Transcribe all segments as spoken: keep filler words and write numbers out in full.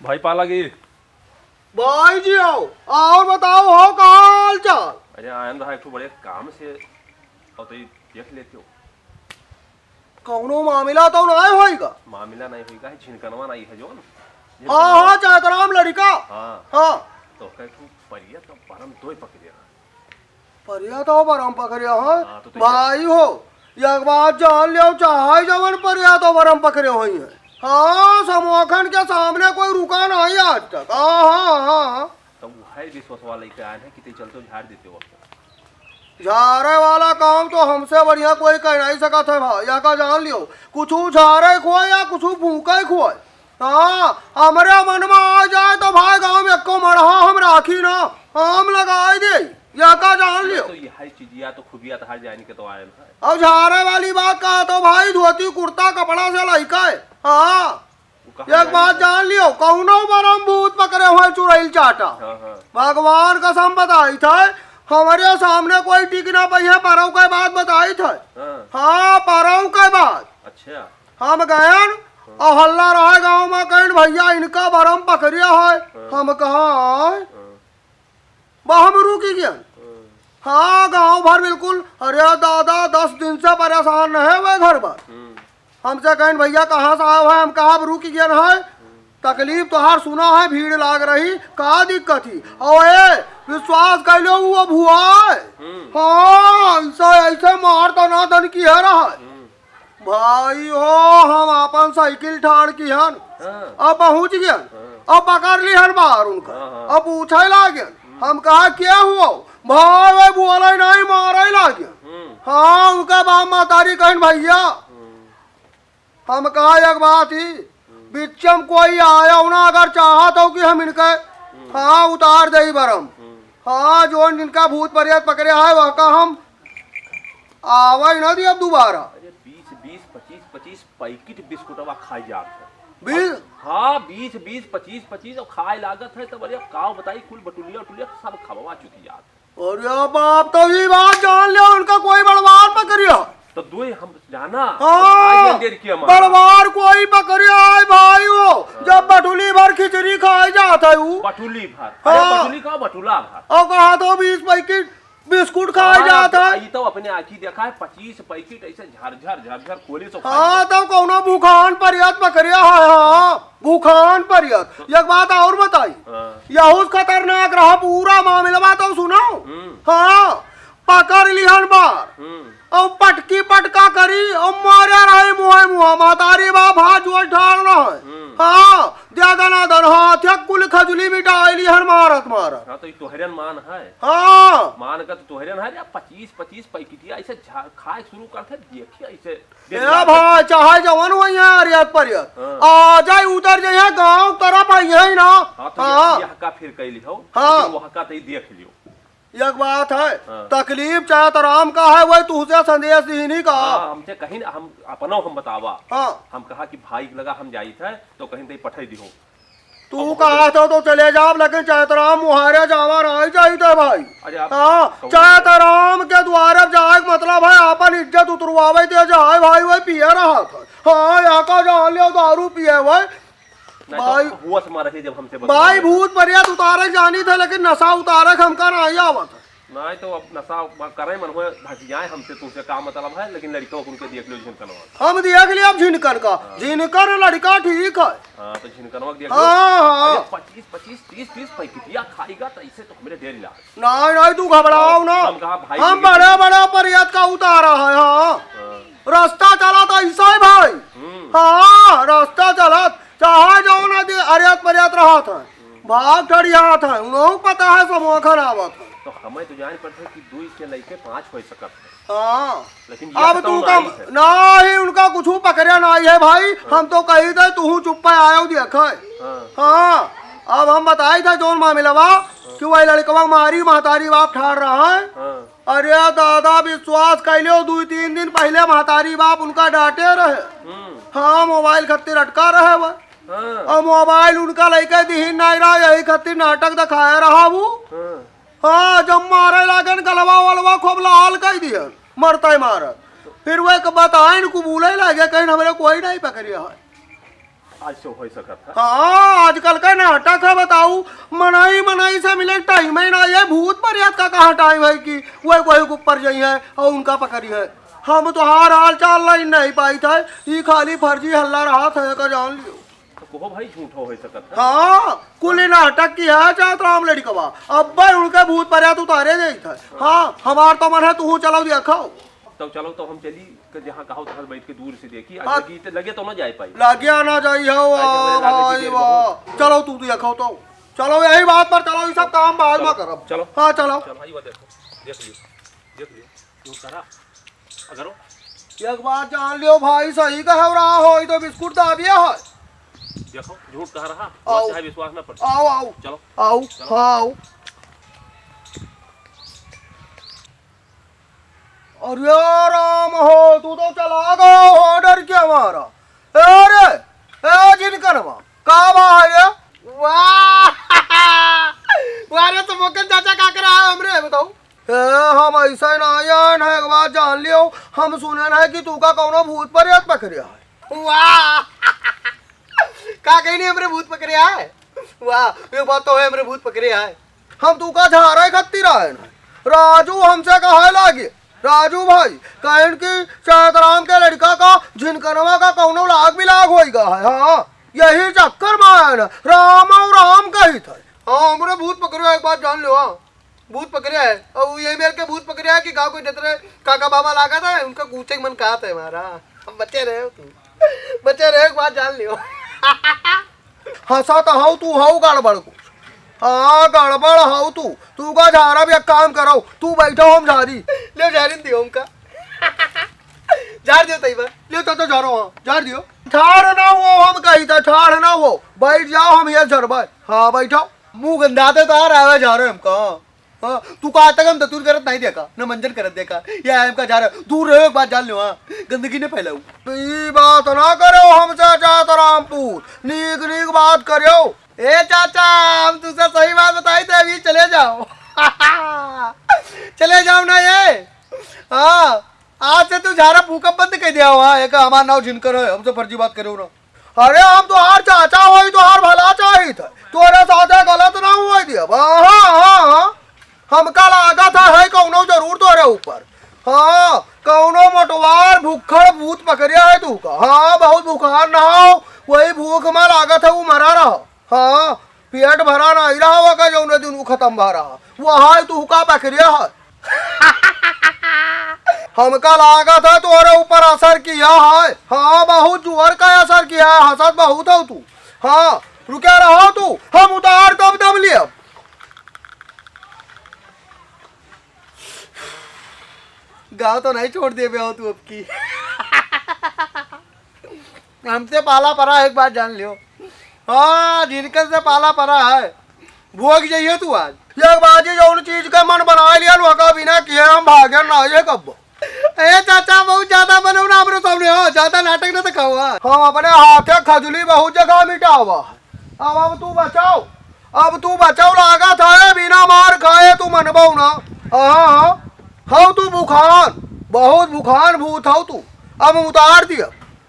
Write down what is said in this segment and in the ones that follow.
भाई पालागी। भाई जी आओ, और बताओ हो का हाल चाल? अरे आयन रहा एक ठो बड़े काम से, और तो ये देख लेते हो। कौनो मामला तो नहीं होइगा? मामला नहीं होइगा, है झिनकनवा नहीं है जोन। हाँ, हाँ, चैतराम लड़िका। हाँ। हाँ। तो कह तू परिया तो परम दोय पकड़े रहा। परिया तो बरम पकड़े हो। हाँ, तो तू भाई हो, एक बात जान लियो, चाहे जवन परिया तो बरम पकड़े होई है। हाँ, समोखन के सामने कोई रुका नहीं आज तक। हाँ, हाँ, हाँ, हाँ। तो वो है विश्वास वाला ही प्यार है कि ते चलते झाड़ देते हो। झाड़े वाला काम तो हमसे बढ़िया कोई कर नहीं सकत है भाई, यह का जान लियो। कुछ झाड़े खोए या कुछ फूके खोए, हाँ, हमरे मन में आ जाए तो भाई गाँव में एको मड़हा हम राखी ना, हम लगाए दे, या का जान लियो। तो ये हर चीजिया तो खुबिया तो हर जानी के तो आयल है। अब झारे वाली बात का तो भाई धोती कुर्ता कपड़ा से लइका है, हाँ। वो कहाँ एक जानी बात है? जान लियो, कौनो बरम भूत पकड़े हुए चुड़ैल चाटा। हाँ, हाँ। भगवान कसम बताई था, हमारे सामने कोई टिक ना पाई है, परौ के बात बताई था। हाँ। हाँ, परौ के बात। अच्छा। हम गयन और हल्ला रहा गाँव में, कहिन भैया इनका बरम पकड़िया है। हाँ। हम कहा आय? हाँ। बा हम रुकि गयन। हाँ। हाँ, गाँव भर बिल्कुल, अरे दादा, दस दिन से परेशान रहे हुए घर पर। हम्म। हमसे कहिन भैया कहाँ से आए हुए? हम कहा अब रुकि गयन है। हम्म। तकलीफ तोहार सुना है, भीड़ लाग रही, का दिक्कत ही? और ए, विश्वास कर लो वो भुआ है। हम्म। हाँ, ऐसे, ऐसे मार तना दन की है रहा है। हम्म। भाई हो, हम आपन साइकिल ठाड़ किहन, हाँ। अब पहुँच गयन, हाँ। अब पकड़ लिहन बाहर उनका, हाँ, हाँ। अब पूछे लागेन, हम्म। हम कहा, "के हुआ?" भाई, वे बोले नहीं, मारे लागेन। हम्म। हाँ, उनका बाप महतारी कहिन, "भैया," हम्म। हम कहा, "एक बात ही, हम्म। बिच्चम कोई आया हो ना, अगर चाहत हो कि हम इनके, हम्म। हाँ, उतार दे बरम।" हम्म। हाँ, जोन जिनका भूत प्रेत पकड़े है, वह का हम आवे न दिया दोबारा। अरे बीस, बीस, पच्चीस, पच्चीस पैकेट बिस्कुटवा खाई जात है। बीस? हाँ, बीस, बीस, पच्चीस, पच्चीस और खाए लागत है, तब अरे अब का बताई, कुल बटुलिया उटुलिया सब खबवा चुकी जात है। अरे बाप, तो ये बात जान ले, उनका कोई बड़वार पकड़िया। तो दुई हम जाना, हाँ, भाई अंधेर किया मारा। बड़वार कोई पकड़िया है भाई हो, हाँ। जब बटुली भर खिचड़ी खाए जात है ऊ। बटुली भर? अरे हाँ। बटुली का, बटुला भर। और कहा तो बीस पैकेट बिस्कुट खाए हाँ, जात है। ई तो अपने आँखी देखा है, पच्चीस पैकेट ऐसे झरझर, झरझर खोले सो खाए हाँ, जात। तो कौनो भूखान परियत पकड़िया है, हाँ, भूखान परियत। एक बात और बताई, हाँ। यहूस खतरनाक रहा पूरा मामला, तो सुनो। हम्म। हाँ, पकड़ लिहन बार। हम्म। और पटकी पटका करी और मारे रहे मुँहे मुँहा, महतारी बाप हाथ जोड़ ठाड़ रहे। हम्म। हाँ, दे दना दन हाथ, या कुल खजुली मिटाए लिहन मारत मारत। हाँ, तो ई तोहरन मान है। हाँ। मान का तो तोहरन है रे, पच्चीस, पच्चीस पैकेटिया ऐसे झा-, खाए शुरू करते, देखिए ऐसे ए भाई, चाहे जवन होई है, अरियत परियत। हाँ। आ जाए, उतर जाए, गाँव तरफ आई है ना। हाँ, तो हाँ। यह, यह का फिर कैली हो? हाँ। लेकिन वह का तो ई देख लियो। एक बात है, हाँ। तकलीफ चैतराम का है, वही तुहसे संदेश दीनी का। हाँ, हमसे कहीं ना, हम अपनो हम बतावा। हाँ। हम कहा कि भाई के लगा हम जाइत है, तो कहीं ते पठाई दिहो। तू अब कहा तो, तो चले जाब, लेकिन चैतराम मुहारे जावा नहीं चाहिए भाई। अरे आप हाँ, कहू चैतराम के द्वारे जाए के मतलब है अपन इज्जत उतरवावे ते जाए भाई, वही पिए रहा था। हाँ, यहाँ का जान लियो दारू पिए हुए। नहीं तो भाई, होश में रहे जब हमसे बदला भाई, लेगा। भूत प्रेत उतारे जानी थे, लेकिन नशा उतारे के हमका नहीं आवत है। नहीं तो अब नशा करे मन हुए भटियाए हमसे, तुमसे का मतलब है, लेकिन लड़िका उनके देख लो झिनकनवा। हम देख लिया अब झिनकन का, हाँ। झिनकन लड़िका ठीक है। हाँ, तो झिनकनवा के देख लो। हाँ, हाँ। अरे पच्चीस, पच्चीस, तीस, तीस पैकेटिया खाएगा तो ऐसे तो हमरे डेर लाग। नहीं, नहीं, तू घबराओ ना। हम कहा भाई हम के बड़े, बड़े प्रेत का उतारा है, हाँ। हाँ। रास्ता चला तो ऐसा ही भाई। हम्म। हाँ, रास्ता चला चाहे जौन आदि अरियत परियत रहत है, भाग ठड़ियात है, उन्हों पता है समोखन आवत है। तो हमें तो जान पड़ते कि दुई के लइके पाँच हो सकत है। हाँ। लेकिन ये अब तो तू नहीं का है। नहीं, उनका कुछ पकड़े नहीं है भाई, हाँ। हम तो कही थे तू चुप्पे आयो देखे। हाँ। हाँ, अब हम बताई था जौन मामला बा हाँ। कि वही लड़कवा मारी महतारी बाप ठाड़ रहा है। हाँ। अरे दादा, विश्वास कइले हो, दुई तीन दिन पहिले महतारी बाप उनका डांटे रहे। हम्म। हाँ, मोबाइल खातिर अटका रहे हुआ। हाँ। और मोबाइल उनका लइके दिहिन नहीं रहा, यही खातिर नाटक दिखाए रहा वो। हाँ। हाँ, जब मारे लागन गलवा वलवा खूब लाल कर दिया, मरता ही मारत। फिर वो एक बताइन कुबूले लगे, कहीं हमरे कोई नहीं पकड़िया है। आज से होइ सकत है। हाँ, आजकल का नाटक है, बताऊ, मनई मनई से मिले टाइम ही ना, ये भूत प्रेत का कहाँ टाइम है कि वही कोई के ऊपर जाई है और उनका पकड़ी है। हम तोहार हाल चाल लाई नहीं पाई थे, ई खाली फर्जी हल्ला रहा था, का जान लियो। तो कहो भाई, झूठो होइ सकत है। हाँ, कुल नाटक की है जात राम लड़कवा, अब भाई उनके भूत प्रेत उतारे जाई थे। हाँ, हमार तो मन है तू चलो देखो। तब चलो, तो हम चली कि जहाँ कहो तहाँ बैठ के दूर से देखी, हाँ। लगी तो, लगे तो ना जाए पाई। लगे ना जाई हो, आज हमें वाह, लागे कि भाई, देर वाह। बहुत। चलो तू देखो तो। चलो यही बात पर चलो, ये सब काम बाद में चलो, करब। चलो। हाँ, चलो। चलो, भाई, वो देखो। देख लियो। देख लियो। वो करा। अगर वो एक बात जान लियो भाई, सही कह रहा हो, ये तो बिस्कुट दाबिया है। देखो, झूठ कह रहा, वो आओ। चाहे विश्वास ना पड़े। आओ, आओ। चलो। आओ, चलो। हाँ, आओ। अरे राम हो, तू तो चला गया हो डर के हमारा। ए रे, ए जिनकनवा, का बा है रे? वाह! वाह रे, तो मोकन चाचा का करा है हमरे, बताओ। ए, हम ऐसा ना आयन है, एक बात जान लियो, हम सुने ना है कि तू का कौनो भूत प्रेत पकड़े है। वाह! का कहीं नहीं हमरे भूत पकड़े है? वाह, ये बात तो है, हमरे भूत पकड़े है। हम तू का झारे खत्ती रहन है। राजू हमसे कहे लागे, राजू भाई, कहन कि चैतराम के लड़का का झिनकनवा का कौनो लाग भी लाग होई गा है। हाँ, यही चक्कर में आयन है। राम और राम कही थे। हाँ, हमरे भूत पकड़े, एक बात जान लो। हाँ, भूत पकड़े है। और ये मेरे के भूत पकड़े है कि गाँव के जितने काका बाबा लागा था, उनका कूचे मन कहा था हमारा। बचे रहे हो तू, बचे रहे, एक बात जान लियो। हंसा तो हऊ तू, हऊ गड़बड़ कुछ। हाँ, गड़बड़ हऊ तू। तू का झारा भी एक काम करो, तू बैठो, हम झारी। ले झारी दियो हमका। झार दियो तई बा। ले तो, तो झारो, हाँ, झार दियो। ठाड़ ना हो, हम कही था, ठाड़ ना हो। बैठ जाओ, हम ये झरबा। हाँ, बैठो। मुंह गंदा दे तो आ रहा है झारो हमका। हाँ, तू का आज तक हम दतूर करत नहीं देखा, न मंजन करत देखा। ये हमका झारा, दूर रहो, एक बात जान लो, हाँ, गंदगी न फैलाऊ। तो ई बात ना करो हमसे, चाचा रामपूत, नीक नीक बात करो। ए चाचा, हम तुझसे सही बात बताई थे, अभी चले जाओ। चले जाओ ना ये। हाँ, आज से तू झारा फूका बंद कर दिया हुआ है, एक हमार नाव झिनकर है, हमसे फर्जी बात करे हो ना। अरे हम तोहार चाचा होई, तोहार भला चाहित है, तोरे साथे गलत ना हुए दिया। हाँ, हाँ, हाँ, हमका लागत है, है कौनो जरूर तोरे ऊपर। हाँ, कौनो मोटवार भूखड़ भूत पकड़िया है तू का। हाँ, बहुत भूखान ना हो, वही भूख में लागत है वो मरा रहा। हाँ, पेट भरा ना ही रहा का जौने दिन वो खत्म भा रहा, वो हाय तू का पकड़िया है। हमका लागत है तोरे ऊपर असर किया है। हाँ, बहुत जोर का असर किया है, हंसत बहुत हो तू। हाँ, रुके रहो तू, हम उतार दब दब लिया। गाँव तो नहीं छोड़ देबे हो तू अब की। हमसे पाला परा है, एक बात जान लियो। हाँ, जिनकर से पाला परा है, भोग जाइए तू आज। एक बाजी जौन चीज का मन बना लिया, लोका बिना किए हम भागे ना ये कब्बो। ए चाचा, बहुत ज्यादा बनो ना हमरे सामने, हो, ज्यादा नाटक ना दिखाओ, हाँ। हम अपने हाथे खजुली बहुत जगह मिटावा है। अब, अब तू बचाओ, अब तू बचाओ, लागत है बिना मार खाए तू मनबो ना। हाँ, हाँ, हाँ, तू भूखान, बहुत भूखान भूत हो तू। अब उतार दिया।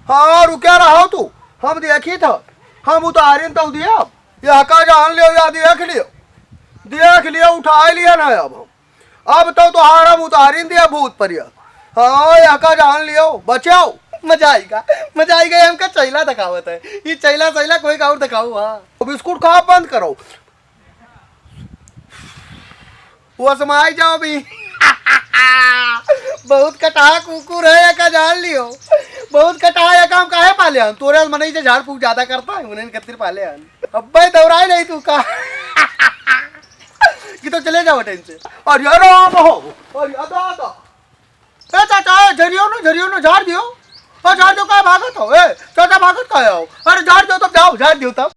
हाँ, रुके रहो तू, हम देखी था, हम उतारिन तो दिया। यह का जान लियो या देख लियो, देख लियो, उठा लिया ना अब हम। अब तो तोहार हम उतारिन दिया भूत प्रेत। हाँ, यह का जान लियो, बचाओ। मजा आएगा, मजा आएगा, ये हमका चैला दिखावत है। ये चैला, चैला कोई का और दिखाओ, हाँ। बिस्कुट खा बंद करो। वो समाई जाओ भी। बहुत कटहा कुकुर है, एका जान लियो। बहुत कटहा, एका हम काहे पाले हन? तोरे मनई से झाड़ फूक ज्यादा करता है, उन्हें खातिर पाले हन। अब्बे दौड़ाई नहीं तू का। कि तो चले जाओ time से। अरे राम हो, अरे दादा। ए चाचा, ए, झरियो न, झरियो न, झाड़ दियो। ए, झाड़ दियो, काहे भागत हो? ए, चाचा भागत काहे हो? अरे झाड़ दियो तब जाओ, झाड़ दियो तब।